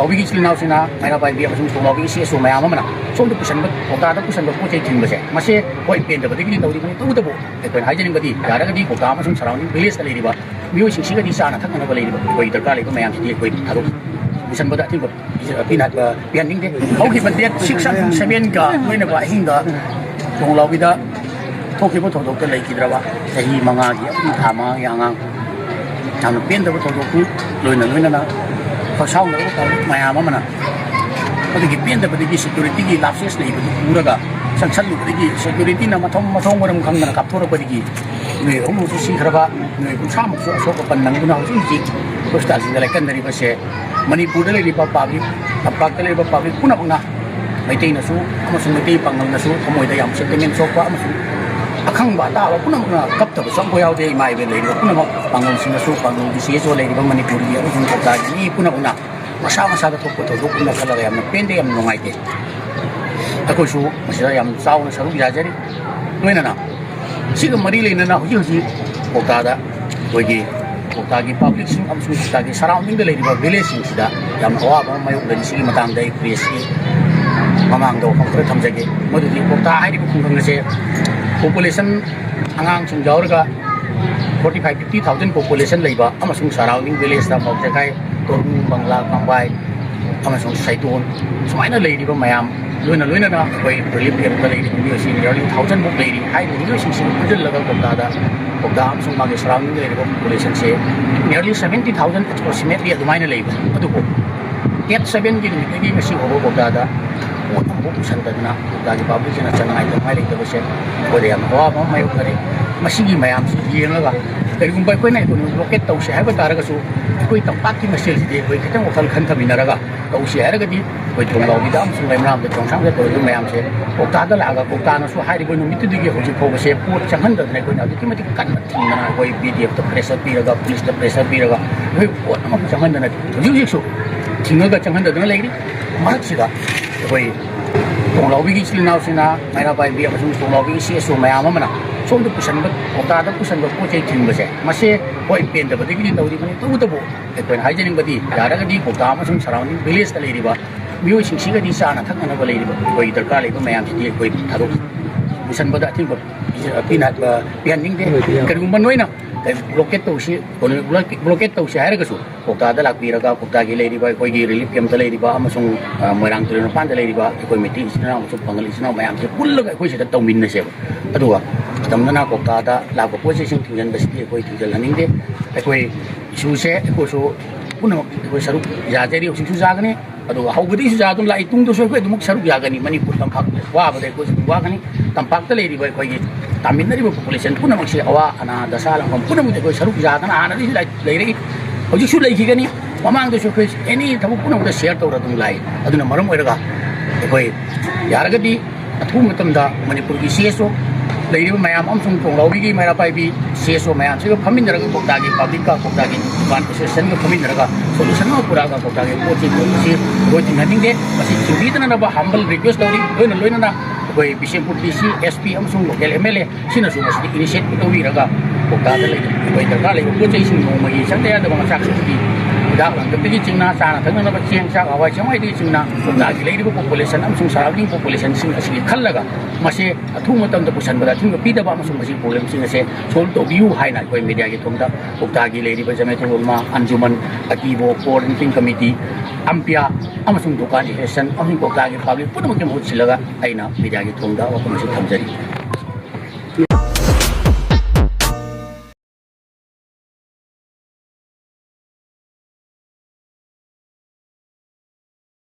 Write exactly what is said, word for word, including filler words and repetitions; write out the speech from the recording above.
ꯊꯧꯕꯤꯒꯤ ꯏꯆꯤꯜ ꯏꯅꯥꯎꯁꯤꯡꯅ, ꯃꯩꯔꯥ ꯄꯥꯏꯕꯤ ꯑꯃꯁꯨꯡ ꯊꯣꯡꯂꯥꯎꯕꯤ ꯏꯆꯦ ꯏꯁꯨ ꯃꯌꯥꯝ ꯑꯃꯅ ꯁꯣꯝꯗ ꯄꯨꯁꯟꯕ, ꯀ꯭ꯋꯥꯛꯇꯥꯗ ꯄꯨꯁꯟꯕ ꯄꯣꯠ ꯆꯩ ꯊꯤꯟꯕꯁꯦ, ꯃꯁꯦ ꯍꯣꯏ, ꯄꯦꯟꯗꯕꯗꯒꯤꯗꯤ ꯇꯧꯔꯤꯕꯅꯤ꯫ ꯇꯧꯕꯇꯕꯨ ꯑꯩꯈꯣꯏꯅ ꯍꯥꯏꯖꯅꯤꯡꯕꯗꯤ, ꯌꯥꯔꯒꯗꯤ ꯀ꯭ꯋꯥꯛꯇꯥ ꯑꯃꯁꯨꯡ surrounding village ꯇ ꯂꯩꯔꯤꯕ ꯃꯤꯑꯣꯏꯁꯤꯡꯁꯤꯒꯗꯤ ꯆꯥꯅ ꯊꯛꯅꯅꯕ ꯂꯩꯔꯤꯕ ꯑꯩꯈꯣꯏ ꯗꯔꯀꯥꯔ ꯂꯩꯕ ꯃꯌꯥꯝꯁꯤꯗꯤ ꯑꯩꯈꯣꯏ ꯊꯥꯗꯣꯛ ꯄꯨꯁꯟꯕꯗ ꯑꯊꯤꯡꯕ ꯄꯤꯅ-, ꯄꯤꯍꯟꯅꯤꯡꯗꯦ꯫ ꯍꯧꯈꯤꯕ date six ꯑꯃꯁꯨꯡ seven ꯒ ꯂꯣꯏꯅꯕ ꯑꯍꯤꯡꯗ ꯊꯣꯡꯂꯥꯎꯕꯤꯗ ꯊꯣꯛꯈꯤꯕ ꯊꯧꯗꯣꯛꯇ ꯂꯩꯈꯤꯗ꯭ꯔꯕ ꯆꯍꯤ ꯃꯉꯥꯒꯤ ꯑꯃꯗꯤ ꯊꯥ ꯃꯉꯥꯒꯤ ꯑꯉꯥꯡ, ꯌꯥꯝꯅ ꯄꯦꯟꯗꯕ ꯊꯧꯗꯣꯛꯇꯨ ꯂꯣꯏꯅ ꯂꯣꯏꯅꯅ ꯈꯣꯏꯁꯥꯎꯅꯔꯕ ꯀꯥꯡꯂꯨꯞ ꯃꯌꯥꯝ ꯑꯃꯅ ꯃꯗꯨꯒꯤ ꯄꯦꯟꯗꯕꯗꯒꯤ security ꯒꯤ lapses ꯂꯩꯕꯗꯨ ꯎꯔꯒ ꯆꯪꯁꯜꯂꯨꯕꯗꯒꯤ, security ꯅ ꯃꯊꯣꯡ ꯃꯊꯣꯡ ꯃꯔꯝ ꯈꯪꯗꯅ ꯀꯥꯞꯊꯣꯔꯛꯄꯗꯒꯤ ꯃꯤꯑꯣꯏ ꯑꯍꯨꯝ ꯑꯃꯁꯨ ꯁꯤꯈ꯭ꯔꯕ, ꯃꯤꯑꯣꯏ ꯀꯨꯟꯊ꯭ꯔꯥ ꯃꯨꯛꯁꯨ ꯑꯁꯣꯛ ꯑꯄꯟ ꯅꯪꯗꯨꯅ ꯍꯧꯖꯤꯛ ꯍꯧꯖꯤꯛ hospital ꯁꯤꯡꯗ ꯂꯥꯏꯀꯠꯅꯔꯤꯕꯁꯦ, ꯃꯅꯤꯄꯨꯔꯗ ꯂꯩꯔꯤꯕ public, ꯇꯝꯄꯥꯛꯇ ꯂꯩꯔꯤꯕ public ꯄꯨꯝꯅꯃꯛꯅ, ꯃꯩꯇꯩꯅꯁꯨ ꯑꯃꯁꯨꯡ ꯃꯩꯇꯩ ꯄꯥꯉꯜꯅꯁꯨ ꯊꯃꯣꯏꯗ ꯌꯥꯝ sentiment ꯁꯣꯛꯄ ꯑꯃꯁꯨꯡ ꯑꯈꯪꯕ ꯑꯇꯥꯕ ꯄꯨꯝꯅꯃꯛꯅ ꯀꯞꯇꯕꯁꯨ ꯑꯝꯐꯥꯎ ꯌꯥꯎꯗꯦ꯫ ꯏꯃꯥ ꯏꯕꯦꯜ ꯂꯩꯔꯤꯕ ꯄꯨꯝꯅꯃꯛ, ꯄꯥꯉꯜꯁꯤꯡꯅꯁꯨ, ꯄꯥꯉꯜꯒꯤ ꯁꯤ ꯑꯦꯁ ꯑꯣ ꯂꯩꯔꯤꯕ ꯃꯅꯤꯄꯨꯔꯒꯤ ꯑꯃꯁꯨꯡ ꯀꯣꯛꯇꯥꯒꯤ ꯃꯤ ꯄꯨꯝꯅꯃꯛꯅ ꯃꯁꯥ ꯃꯁꯥꯗ ꯊꯣꯛꯄ ꯊꯧꯗꯣꯛ ꯄꯨꯝꯅ ꯈꯜꯂꯒ ꯌꯥꯝꯅ ꯄꯦꯟꯗꯦ, ꯌꯥꯝꯅ ꯅꯨꯡꯉꯥꯏꯇꯦ꯫ ꯑꯩꯈꯣꯏꯁꯨ ꯃꯁꯤꯗ ꯌꯥꯝ ꯆꯥꯎꯅ ꯁꯔꯨꯛ ꯌꯥꯖꯔꯤ꯫ ꯂꯣꯏꯅꯅ ꯁꯤꯒ ꯃꯔꯤ ꯂꯩꯅꯅ ꯍꯧꯖꯤꯛ ꯍꯧꯖꯤꯛ ꯀꯣꯛꯇꯥꯗ ꯑꯩꯈꯣꯏꯒꯤ ꯀꯣꯛꯇꯥꯒꯤ public ꯁꯤꯡ ꯑꯃꯁꯨꯡ ꯀꯣꯛꯇꯥꯒꯤ surrounding ꯗ ꯂꯩꯔꯤꯕ village ꯁꯤꯡꯁꯤꯗ ꯌꯥꯝꯅ ꯑꯋꯥꯕ ꯑꯃ ꯃꯥꯌꯣꯛꯅꯔꯤ꯫ ꯁꯤꯒꯤ ꯃꯇꯥꯡꯗ ꯑꯩ press ꯀꯤ ꯃꯃꯥꯡꯗ ꯋꯥꯐꯝ ꯈꯔ ꯊꯝꯖꯒꯦ꯫ ꯃꯗꯨꯗꯤ ꯀꯣꯛꯇꯥ ꯍꯥꯏꯔꯤꯕ ꯈꯨꯡꯒꯪ ꯑꯁꯦ population, ꯑꯉꯥꯡꯁꯤꯡ ꯌꯥꯎꯔꯒ forty five fifty thousand population ꯂꯩꯕ ꯑꯃꯁꯨꯡ surrounding village ꯇ ꯄꯥꯎꯆꯦꯈꯥꯏ, ꯇꯣꯔꯨꯡ, ꯕꯪꯂꯥ, ꯀꯥꯡꯕꯥꯏ ꯑꯃꯁꯨꯡ ꯁꯩꯇꯣꯟ, ꯁꯨꯃꯥꯏꯅ ꯂꯩꯔꯤꯕ ꯃꯌꯥꯝ, ꯂꯣꯏꯅ ꯂꯣꯏꯅꯅ ꯑꯩꯈꯣꯏ relief camp ꯇ ꯂꯩꯔꯤꯕ ꯃꯤꯑꯣꯏꯁꯤ nearly thousand ꯃꯨꯛ ꯂꯩꯔꯤ꯫ ꯍꯥꯏꯔꯤꯕ ꯃꯤꯑꯣꯏꯁꯤꯡꯁꯤꯕꯨ ꯄꯨꯟꯁꯤꯜꯂꯒ ꯀꯣꯛꯇꯥꯗ, ꯀꯣꯛꯇꯥ ꯑꯃꯁꯨꯡ ꯃꯥꯒꯤ surrounding ꯗ ꯂꯩꯔꯤꯕ population ꯁꯦ nearly seventy thousand approximately ꯑꯗꯨꯃꯥꯏꯅ ꯂꯩꯕ꯫ ꯑꯗꯨꯕꯨ date seven ꯒꯤ ꯅꯨꯃꯤꯠꯇꯒꯤ ꯉꯁꯤ ꯐꯥꯎꯕ ꯀꯣꯛꯇꯥꯗ ꯄꯣꯠ ꯑꯃꯐꯥꯎ ꯄꯨꯁꯟꯗꯗꯅ ꯀꯣꯛꯇꯥꯒꯤ public ꯁꯤꯅ ꯆꯪꯅꯉꯥꯏ ꯇꯧꯅꯉꯥꯏ ꯂꯩꯇꯕꯁꯦ ꯑꯩꯈꯣꯏꯗ ꯌꯥꯝꯅ ꯑꯋꯥꯕ ꯑꯃ ꯃꯥꯌꯣꯛꯅꯔꯦ꯫ ꯃꯁꯤꯒꯤ ꯃꯌꯥꯝꯁꯤ ꯌꯦꯡꯉꯒ ꯀꯔꯤꯒꯨꯝꯕ ꯑꯩꯈꯣꯏꯅ economic blockade ꯇꯧꯁꯦ ꯍꯥꯏꯕ ꯇꯥꯔꯒꯁꯨ, ꯑꯩꯈꯣꯏ ꯇꯝꯄꯥꯛꯀꯤ ꯃꯁꯦꯜꯁꯤꯗꯤ ꯑꯩꯈꯣꯏ ꯈꯤꯇꯪ ꯋꯥꯈꯜ ꯈꯟꯊꯃꯤꯟꯅꯔꯒ ꯇꯧꯁꯤ ꯍꯥꯏꯔꯒꯗꯤ, ꯑꯩꯈꯣꯏ ꯊꯣꯡꯖꯥꯎꯕꯤꯗ ꯑꯃꯁꯨꯡ ꯂꯩꯃꯔꯥꯝꯗ ꯆꯣꯡꯁꯥꯡꯗ ꯇꯧꯔꯤꯕ ꯃꯌꯥꯝꯁꯦ ꯀꯣꯛꯇꯥꯗ ꯂꯥꯛꯑꯒ, ꯀꯣꯛꯇꯥꯅꯁꯨ ꯍꯥꯏꯔꯤꯕ ꯅꯨꯃꯤꯠꯇꯨꯗꯒꯤ ꯍꯧꯖꯤꯛ ꯐꯥꯎꯕꯁꯦ ꯄꯣꯠ ꯆꯪꯍꯟꯗꯗꯅ ꯑꯩꯈꯣꯏꯅ ꯑꯗꯨꯛꯀꯤ ꯃꯇꯤꯛ ꯀꯟꯅ ꯊꯤꯡꯗꯅ, ꯑꯩꯈꯣꯏ ꯕꯤ ꯗꯤ ꯑꯦꯐꯇ pressure ꯄꯤꯔꯒ, ꯄꯨꯂꯤꯁꯇ pressure ꯄꯤꯔꯒ, ꯑꯩꯈꯣꯏ ꯄꯣꯠ ꯑꯃꯐꯥꯎ ꯆꯪꯍꯟꯗꯅ, ꯍꯧꯖꯤꯛ ꯍꯧꯖꯤꯛꯁꯨ ꯊꯤꯡꯉꯒ ꯆꯪꯍꯟꯗꯗꯅ ꯂꯩꯔꯤ꯫ ꯃꯔꯛꯁꯤꯗ ꯑꯩꯈꯣꯏ ꯊꯣꯡꯂꯥꯎꯕꯤꯒꯤ ꯏꯆꯤꯜ ꯏꯅꯥꯎꯁꯤꯡꯅ, ꯃꯩꯔꯥ ꯄꯥꯏꯕꯤ ꯑꯃꯁꯨꯡ ꯊꯣꯡꯂꯥꯎꯕꯤꯒꯤ ꯁꯤ ꯑꯦꯁ ꯑꯣ ꯃꯌꯥꯝ ꯑꯃꯅ ꯁꯣꯝꯗ ꯄꯨꯁꯟꯕ, ꯀꯣꯛꯇꯥꯗ ꯄꯨꯁꯟꯕ ꯄꯣꯠ ꯆꯩ ꯊꯤꯟꯕꯁꯦ, ꯃꯁꯦ ꯍꯣꯏ, ꯄꯦꯟꯗꯕꯗꯒꯤꯗꯤ ꯇꯧꯔꯤꯕꯅꯤ꯫ ꯇꯧꯕꯇꯕꯨ ꯑꯩꯈꯣꯏꯅ ꯍꯥꯏꯖꯅꯤꯡꯕꯗꯤ, ꯌꯥꯔꯒꯗꯤ ꯀꯣꯛꯇꯥ ꯑꯃꯁꯨꯡ ꯁꯔꯥꯎꯟꯗꯤꯡ ꯚꯤꯂꯦꯖꯇ ꯂꯩꯔꯤꯕ ꯃꯤꯑꯣꯏꯁꯤꯡꯁꯤꯒꯗꯤ ꯆꯥꯅ ꯊꯛꯅꯅꯕ ꯂꯩꯔꯤꯕ ꯑꯩꯈꯣꯏꯒꯤ ꯗꯔꯀꯥꯔ ꯂꯩꯕ ꯃꯌꯥꯝꯁꯤꯗꯤ ꯑꯩꯈꯣꯏ ꯊꯥꯗꯣꯛ, ꯄꯨꯁꯟꯕꯗ ꯑꯊꯤꯡꯕ ꯄꯤꯖ-, ꯄꯤꯅ-, ꯄꯤꯍꯟꯅꯤꯡꯗꯦ꯫ ꯀꯔꯤꯒꯨꯝꯕ ꯅꯣꯏꯅ ꯕ꯭ꯂꯣꯀꯦꯠ ꯇꯧꯁꯤ, ꯕ꯭ꯂꯣꯀꯦꯠ ꯇꯧꯁꯤ ꯍꯥꯏꯔꯒꯁꯨ, ꯀꯣꯛꯇꯥꯗ ꯂꯥꯛꯄꯤꯔꯒ, ꯀꯣꯛꯇꯥꯒꯤ ꯂꯩꯔꯤꯕ ꯑꯩꯈꯣꯏꯒꯤ ꯔꯤꯂꯤꯐ ꯀꯦꯝꯞꯇ ꯂꯩꯔꯤꯕ ꯑꯃꯁꯨꯡ, ꯑ, ꯃꯣꯏꯔꯥꯡ ꯇꯨꯔꯦꯜ ꯃꯄꯥꯟꯗ ꯂꯩꯔꯤꯕ ꯑꯩꯈꯣꯏ ꯃꯩꯇꯩ ꯏꯆꯤꯟ ꯏꯅꯥꯎ ꯑꯃꯁꯨꯡ ꯄꯥꯉꯜ ꯏꯆꯤꯟ ꯏꯅꯥꯎ ꯃꯌꯥꯝꯁꯦ ꯄꯨꯜꯂꯒ ꯑꯩꯈꯣꯏ ꯁꯤꯗ ꯇꯧꯃꯤꯟꯅꯁꯦꯕ꯫ ꯑꯗꯨꯒ ꯑꯇꯝꯅꯅ ꯀꯣꯛꯇꯥꯗ ꯂꯥꯛꯄ ꯄꯣꯠ ꯆꯩꯁꯤꯡ ꯊꯤꯡꯖꯤꯟꯕꯁꯤꯗꯤ ꯑꯩꯈꯣꯏ ꯊꯤꯡꯖꯤꯜꯍꯟꯅꯤꯡꯗꯦ꯫ ꯑꯩꯈꯣꯏ ꯏꯁꯨꯁꯦ ꯑꯩꯈꯣꯏꯁꯨ ꯄꯨꯝꯅꯃꯛ ꯑꯩꯈꯣꯏ ꯁꯔꯨꯛ ꯌꯥꯖꯔꯤ, ꯍꯧꯖꯤꯛꯁꯨ ꯌꯥꯒꯅꯤ꯫ ꯑꯗꯨꯒ ꯍꯧꯕꯗꯒꯤꯁꯨ ꯌꯥ ꯑꯗꯨꯝ ꯂꯥꯛꯏ, ꯇꯨꯡꯗꯁꯨ ꯑꯩꯈꯣꯏ ꯑꯗꯨꯃꯛ ꯁꯔꯨꯛ ꯌꯥꯒꯅꯤ꯫ ꯃꯅꯤꯄꯨꯔ ꯇꯝꯄꯥꯛ ꯋꯥꯕꯗ ꯑꯩꯈꯣꯏꯁꯨ ꯑꯗꯨꯝ ꯋꯥꯒꯅꯤ꯫ ꯇꯝꯄꯥꯛꯇ ꯂꯩꯔꯤꯕ ꯑꯩꯈꯣꯏꯒꯤ ꯇꯥꯃꯤꯟꯅꯔꯤꯕ ꯄꯣꯄꯨꯂꯦꯁꯟ ꯄꯨꯝꯅꯃꯛꯁꯦ, ꯑꯋꯥ ꯑꯅꯥ ꯗꯁꯥ ꯂꯥꯡꯐꯝ ꯄꯨꯝꯅꯃꯛꯇ ꯑꯩꯈꯣꯏ ꯁꯔꯨꯛ ꯌꯥꯗꯅ ꯍꯥꯟꯅꯗꯒꯤꯁꯨ ꯂꯥꯏ-, ꯂꯩꯔꯛꯏ, ꯍꯧꯖꯤꯛꯁꯨ ꯂꯩꯈꯤꯒꯅꯤ꯫ ꯃꯃꯥꯡꯗꯁꯨ ꯑꯩꯈꯣꯏ ꯑꯦꯅꯤ ꯊꯕꯛ ꯄꯨꯝꯅꯃꯛꯇ ꯁꯤꯌꯔ ꯇꯧꯔ ꯑꯗꯨꯝ ꯂꯥꯛꯏ꯫ ꯑꯗꯨꯅ ꯃꯔꯝ ꯑꯣꯏꯔꯒ ꯑꯩꯈꯣꯏ ꯌꯥꯔꯒꯗꯤ ꯑꯊꯨꯕ ꯃꯇꯝꯗ ꯃꯅꯤꯄꯨꯔꯒꯤ ꯁꯤ ꯑꯦꯁ ꯑꯣ ꯂꯩꯔꯤꯕ ꯃꯌꯥꯝ ꯑꯃꯁꯨꯡ ꯊꯣꯡꯂꯥꯎꯕꯤꯒꯤ ꯃꯩꯔꯥ ꯄꯥꯏꯕꯤ ꯁꯤ ꯑꯦꯁ ꯑꯣ ꯃꯌꯥꯝꯁꯤꯒ ꯐꯝꯃꯤꯟꯅꯔꯒ ꯀꯣꯛꯇꯥꯒꯤ ꯄꯕ꯭ꯂꯤꯛꯀ ꯀꯣꯛꯇꯥꯒꯤ ꯗꯨꯀꯥꯟ ꯑꯦꯁꯣꯁꯤꯌꯦꯁꯟꯒ ꯐꯝꯃꯤꯟꯅꯔꯒ ꯁꯣꯂꯨꯁꯟ ꯑꯃ ꯄꯨꯔꯛꯑꯒ ꯀꯣꯛꯇꯥꯒꯤ ꯄꯣꯠ ꯆꯩ ꯌꯣꯟꯕꯁꯤ ꯂꯣꯏ ꯊꯤꯡꯍꯟꯅꯤꯡꯗꯦ꯫ ꯃꯁꯤ ꯊꯤꯡꯕꯤꯗꯅꯅꯕ ꯍꯝꯕꯜ ꯔꯤꯀ꯭ꯋꯦꯁ ꯇꯧꯔꯤ꯫ ꯂꯣꯏꯅ ꯂꯣꯏꯅꯅ ꯑꯩꯈꯣꯏ ꯕꯤꯁꯦꯝꯄꯨꯔ ꯗꯤ ꯁꯤ, ꯑꯦꯁ ꯄꯤ ꯑꯃꯁꯨꯡ ꯂꯣꯀꯦꯜ ꯑꯦꯝ ꯑꯦꯜ ꯑꯦ ꯁꯤꯅꯁꯨ ꯃꯁꯤꯗ ꯏꯅꯤꯁꯤꯌꯦꯠ ꯇꯧꯕꯤꯔꯒ ꯀꯣꯛꯇꯥꯗ ꯂꯩꯔꯤꯕ ꯑꯩꯈꯣꯏ ꯗꯔꯀꯥꯔ ꯂꯩꯕ ꯄꯣꯠ ꯆꯩꯁꯤꯡ, ꯅꯣꯡꯃꯒꯤ ꯆꯪꯗ ꯌꯥꯗꯕ ꯃꯆꯥꯛꯁꯤꯡꯗꯤ ꯍꯤꯗꯥꯛ ꯂꯥꯡꯊꯛꯇꯒꯤ ꯆꯤꯡꯅ, ꯆꯥꯅ ꯊꯛꯅꯅꯕ ꯆꯦꯡ, ꯆꯥꯛ, ꯍꯋꯥꯏ ꯆꯦꯡꯋꯥꯏꯗꯒꯤ ꯆꯤꯡꯅ ꯀꯣꯛꯇꯥꯒꯤ ꯂꯩꯔꯤꯕ ꯄꯣꯄꯨꯂꯦꯁꯟ ꯑꯃꯁꯨꯡ ꯁꯔꯥꯎꯟꯗꯤꯡ ꯄꯣꯄꯨꯂꯦꯁꯟꯁꯤꯡ ꯑꯁꯤꯒꯤ ꯈꯜꯂꯒ ꯃꯁꯤ ꯑꯊꯨꯕ ꯃꯇꯝꯗ ꯄꯨꯁꯟꯕꯗ ꯑꯊꯤꯡꯕ ꯄꯤꯗꯕ ꯑꯃꯁꯨꯡ ꯃꯁꯤꯒꯤ ꯄ꯭ꯔꯣꯕ꯭ꯂꯦꯝꯁꯤꯡ ꯑꯁꯦ ꯁꯣꯜꯕ ꯇꯧꯕꯤꯌꯨ ꯍꯥꯏꯅ ꯑꯩꯈꯣꯏ ꯃꯦꯗꯤꯌꯥꯒꯤ ꯊꯣꯡꯗ ꯀꯣꯛꯇꯥꯒꯤ ꯂꯩꯔꯤꯕ ꯖꯃꯦꯇꯨꯜ ꯎꯂꯃꯥ, ꯑꯟꯖꯨꯃꯟ, ꯑꯀꯤꯕꯣ, ꯀꯣꯑꯣꯔꯗꯤꯅꯦꯇꯤꯡ ꯀꯃꯤꯇꯤ, ꯑꯝꯄꯤꯌꯥ ꯑꯃꯁꯨꯡ ꯗꯨꯀꯥꯟ ꯑꯦꯁꯣꯁꯤꯌꯦꯁꯟ ꯑꯃꯁꯨꯡ ꯀꯣꯛꯇꯥꯒꯤ ꯄꯕ꯭ꯂꯤꯛ ꯄꯨꯝꯅꯃꯛꯀꯤ ꯃꯍꯨꯠ ꯁꯤꯜꯂꯒ ꯑꯩꯅ ꯃꯦꯗꯤꯌꯥꯒꯤ ꯊꯣꯡꯗ ꯋꯥꯐꯝ ꯑꯁꯤ ꯊꯝꯖꯔꯤ꯫